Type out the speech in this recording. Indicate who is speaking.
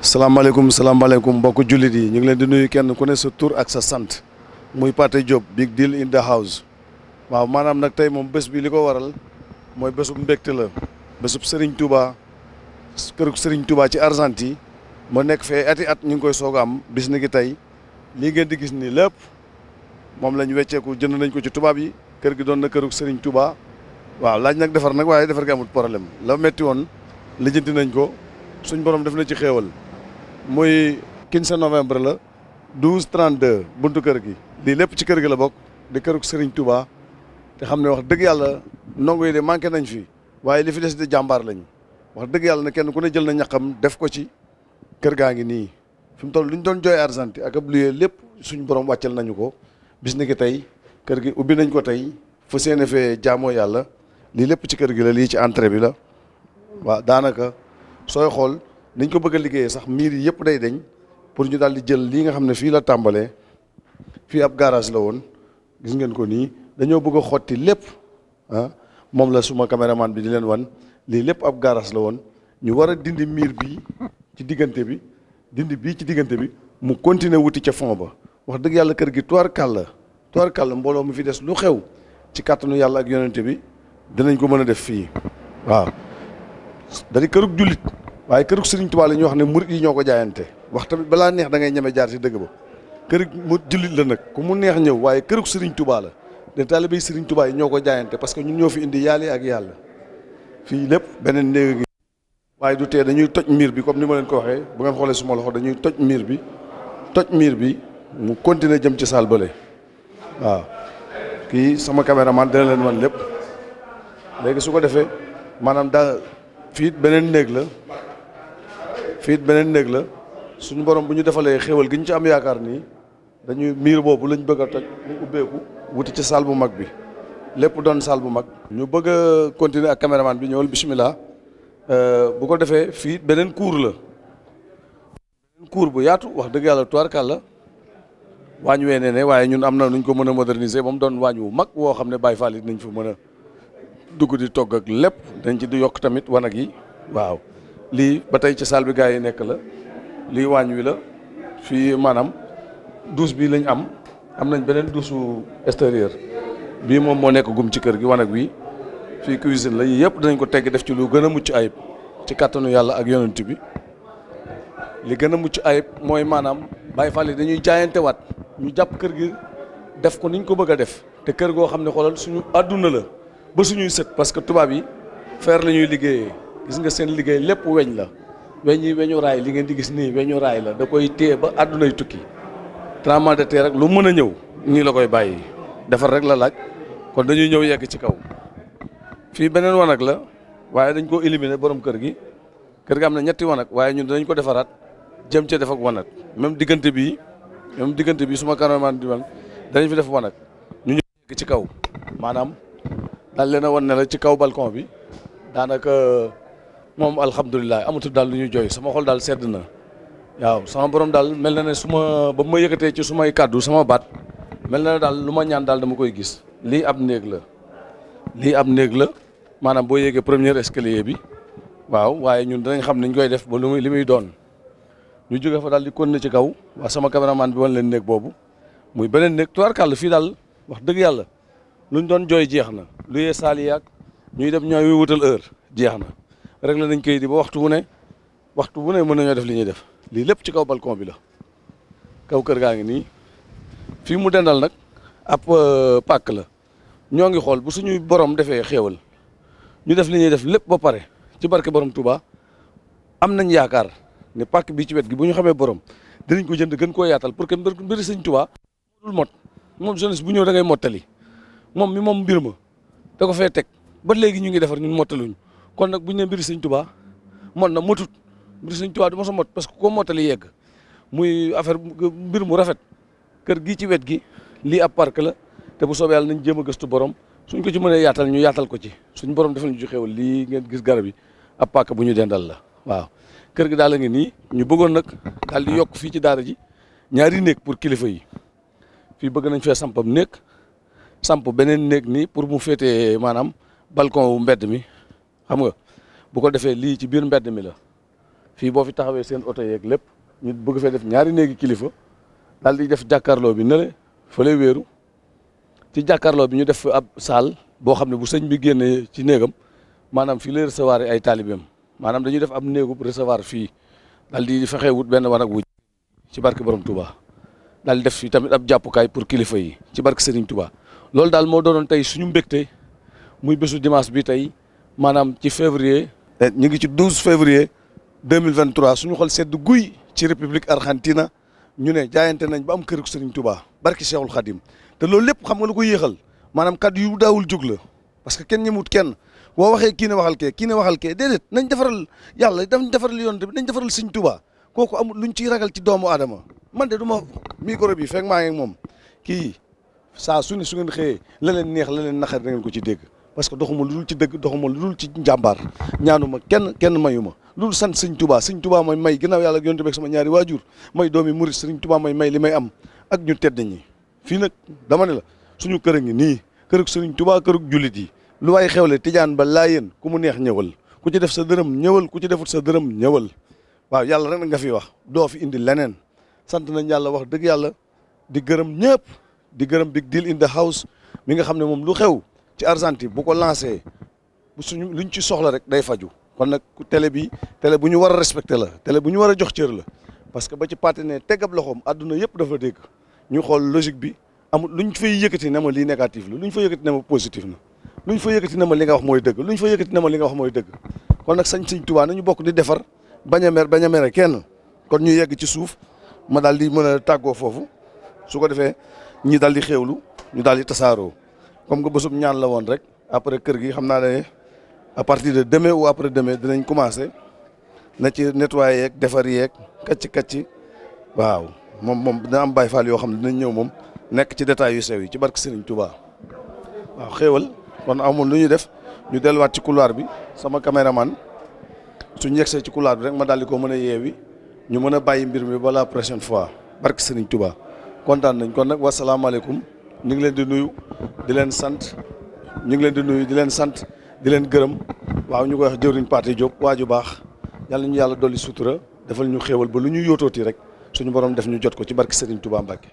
Speaker 1: salaamaaleykum mbokku jullit yi ñu ngi leen di nuyu kenn ku ne sa tur ak sa sant muy Pathé Diop Big Deal in the house. waaw maanaam nag tey moom bés bi li ko waral mooy bésub mbégte la bésub Serigne Touba kërug Serigne Touba ci Argentine moo nekk fee ati at ñu ngi koy soog a am bis ni ki tey lii ngeen di gis nii lépp moom lañ wecceeku jënd nañ ko ci tubaab yi kër gi doon na kërug Serigne Touba waaw laaj nag defar nag waaye defar gi amul problème la metti woon lijjanti nañ ko suñ borom def na ci xéewal muy 15 novembre la 12:32 buntu kër gi lii lépp ci kër gi la bokk di kërug Serigne Touba te xam ne wax dëgg yàlla ndongo yi de manqué nañ fi waaye li fi des di jàmbaar lañ wax dëgg yàlla ne kenn ku ne jël na ñaqam def ko ci kër gaa ngi nii fi mu toll lu ñu doon jooy Argentine ak ab luyee lépp suñ borom wàccal nañu ko bis ni ki tey kër gi ubbi nañ ko tey fa seene fee jaamoo yàlla lii lépp ci kër gi la lii ci entrée bi la waaw daanaka sooy xool niñ ko bëgg a liggéeyee sax miir yi yëpp day deñ pour ñu daal di jël lii nga xam ne fii la tàmbalee fii ab garage la woon gis ngeen ko nii dañoo bëgg a xotti lépp moom la suma caméraman bi di leen wan lii lépp ab garage la woon ñu war a dindi miir bi ci diggante bi dindi bii ci diggante bi mu continuer wuti ca fond ba wax dëgg yàlla kër gi tubaarkàlla mbooloo mu fi des lu xew ci kàttanu yàlla ak yonente bi dinañ ko mën a def fii waaw dari kërug jullit waaye kërug Serigne Touba la ñuy wax ne murit yi ñoo ko jaayante wax tamit balaa neex da ngay ñeme jaar ci dëgg ba kërug mu jullit la nag ku mu neex ñëw waaye kërug Serigne Touba la de taalibe Serigne Touba yi ñoo ko jaayante parce que ñun ñoo fi indi yàlla ak yàlla fii lépp beneen néeg gi waaye du tee dañuy toj miir bi comme ni ma leen ko waxee bu ngeen xoolee suma loxo dañuy toj miir bi mu continuer jëm ci saal bële waaw kii sama caméraman dina leen wan lépp léegi su ko defee maanaam daa fii beneen néeg la suñu borom bu ñu defalee xéwal gi ñu ci am yaakaar nii dañuy miir boobu lañ bëgg a toj mu ubbeeku wuti ci salle bu mag bi lépp doon salle bu mag. ñu bëgg a continuer ak caméraman bi ñëwal bismillah bu ko defee fii beneen cour la beneen cour bu yaatu wax dëgg yàlla tubaarkàlla waañ wee ne waaye ñun am na nuñ ko mën a moderniser ba mu doon waañ wu mag woo xam ne Baye Fall yi nañ fa mën a dugg di togg ak lépp dañ ci di yokk tamit wanag yi waaw lii ba tey ci salle bi gars yi nekk la lii waañ wi la fii maanaam douche bi lañ am nañ beneen douche extérieur bii moom moo nekk gum ci kër gi wanag wi fii cuisine la yii yëpp dinañ ko tegg def ci lu gën a mucc ayib ci kàttanu yàlla ak yonent bi li gën a mucc ayib mooy maanaam Baye Fall yi dañuy jaayante waat ñu jàpp kër gi def ko niñ ko bëgg a def te kër goo xam ne xoolal suñu àdduna la ba suñuy sët parce que tubaab yi fer la ñuy liggéeyee gis nga seen liggéey lépp weñ la weñu raay li ngeen di gis nii weñu raay la da koy téye ba àddunay tukki tremblement de terre rek lu mën a ñëw nii la koy bàyyi defar rek la laaj kon dañuy ñëw yegg ci kaw fii beneen wanag la waaye dañ koo éliminer borom kër gi am na ñetti wanag waaye ñun danañ ko defaraat jëm ca def ak wanag même diggante bi suma cameraman di man danañ fi def wanag ñu ñëw yegg ci kaw maanaam daal leen a wan ne la ci kaw balcon bi daanaka moom alhamdulilah amatul daal lu ñuy jooy sama xol daal sedd na waaw sama borom daal mel na ne ba ma yëkkatee ci sumay kàddu sama baat mel na ne daal lu ma ñaan daal dama koy gis lii ab néeg la maanaam boo yéegee premier escalier bi waaw waaye ñun danañ xam niñ koy def ba li muy doon ñu jóge fa daal di continuer ci kaw waa sama caméraman bi wan leen néeg boobu muy beneen néeg tubaarkàlla fii daal wax dëgg yàlla luñ doon jooy jeex na lu yee saal yi ak ñuy dem ñooy wutal heure jeex na rek la nañ koy di ba waxtu wu ne mën nañoo def li ñuy def lii lépp ci kaw balcon bi la kaw kër gaa ngi nii fii mu dendal nag ab pàkk la ñoo ngi xool bu suñuy borom defee xéewal ñu def li ñuy def lépp ba pare ci barke borom Touba am nañ yaakaar ne pàkk bi ci wet gi bu ñu xamee borom dinañ ko jënd gën koo yaatal pour que mbiri sëñ Touba dul mot moom jeunesse bu ñëw da ngay mottali moom mi moom mbir ma da ko fee teg ba léegi ñu ngi defar ñun mottaluñu kon nag bu ñu ne mbiri sëñ Touba mot na motut mbiri sëñ Touba du mos a mot parce que koo mottali yegg muy affaire mbir mu rafet kër gi ci wet gi lii ab parc la te bu soobee yàlla nañ jéem a gëstu borom suñ ko ci mënee yaatal ñu yaatal ko ci suñ borom defal ñu ci xéwal lii ngeen gis garab yi ab pàkk bu ñu dendal la waaw kër gi daal la ngi nii ñu bëggoon nag daal di yokk fii ci daara ji ñaari néeg pour kilifa yi fii bëgg nañ fee sampam néeg samp beneen néeg nii pour mu féetee maanaam balcon wu mbedd mi xam nga bu ko defee lii ci biir mbedd mi la fii boo fi taxawee seen oto yeeg lépp ñu bëgg fee def ñaari néegi kilifa daal di def jàkkaarloo bi nële fële wéeru ci jàkkaarloo bi ñu def ab salle boo xam ne bu sëñ bi génnee ci néegam maanaam fii lay recevoir ay taalibeem maanaam dañuy def ab néegu recevoir fii daal di fexe wut benn wanag wu ci barke Borom Touba daal di def fii tamit ab jàppukaay pour kilifa yi ci barke Serigne Touba loolu daal moo doonoon tey suñu mbégte muy bésu dimanche bi tey maanaam ci février. ñu ngi ci 12 février 2023 suñu xol sedd guy ci république Argentina ñu ne jaayante nañ ba am kër Serigne Touba barke Cheikhul Khadim te loolu lépp xam nga lu ko yéexal maanaam kaddu yu daawul jóg la parce que kenn ñemut kenn boo waxee kii ne waxal kee kii ne waxal kee déedéet nañ defaral yàlla dañ defaral yoon bi nañ defaral Serigne Touba kooku amul luñ ciy ragal ci doomu aadama man de du ma micro bi fekk maa ngi moom kii saa su ne su ngeen xëyee la leen neex la leen naqari da ngeen ko ci dégg parce que doxuma lu dul ci dëgg doxuma lu dul ci njàmbaar ñaanuma kenn mayu ma lu dul sant Serigne Touba Serigne Touba mooy may ginnaaw yàlla yonent bi ak sama ñaari waajur may doomi murit Serigne Touba may li may am ak ñu tedd ñi fii nag dama ne la suñu kër a ngi nii kërug Serigne Touba kërug jullit yi lu waay xewle tijaan ba laayeen ku mu neex ñëwal ku ci def sa dërëm ñëwal ku ci defut sa dërëm ñëwal waaw yàlla rek nga fi wax doo fi indi leneen sant nañ yàlla wax dëgg yàlla di gërëm ñëpp di gërëm Big Deal in the house mi nga xam ne moom lu xew ci Argentine bu ko lancé bu suñu luñ ci soxla rek day faju kon nag télé bi télé bu ñu war a respecté la télé bu ñu war a jox cër la parce que ba ci partenaire tegab loxoom àdduna yëpp dafa dégg ñu xool logique bi amul luñ fay yëkkati ne ma lii négatif la luñ fa yëkkati ne ma positif na luñ fa yëkkati ne ma li nga wax mooy dëgg luñ fa yëkkati ne ma li nga wax mooy dëgg kon nag Serigne Touba nañu bokk di defar bañ a mere kenn kon ñu yegg ci suuf ma daal di mën a tàggoo foofu su ko defee ñi daal di xéewlu ñu daal di tasaaroo comme que bésub ñaan la woon rek après kër gi xam naa ne à partir de demain ou après demain dinañ commencé na ci nettoyer yeeg defar yeeg kacci waaw moom dina am Baye Fall yoo xam ne dinañ ñëw moom nekk ci détails yu sew yi ci barke Serigne Touba waaw xéewal kon amul lu ñuy def ñu delluwaat ci couloir bi sama caméraman suñu yegsee ci couloir bi rek ma daal di ko mën a yeewi ñu mën a bàyyi mbir mi ba la prochaine fois barke Serigne Touba kontaan nañ kon nag wasalaamaaleykum ñu ngi leen di nuyu di leen sant ñu ngi leen di nuyu di leen sant di leen gërëm waaw ñu koy wax jëwriñ Pathé Diop waaju baax yàlla ñu yàlla dolli sutura defal ñu xéewal ba lu ñu yóotooti rek suñu borom def ñu jot ko ci barke Serigne Touba Mbacke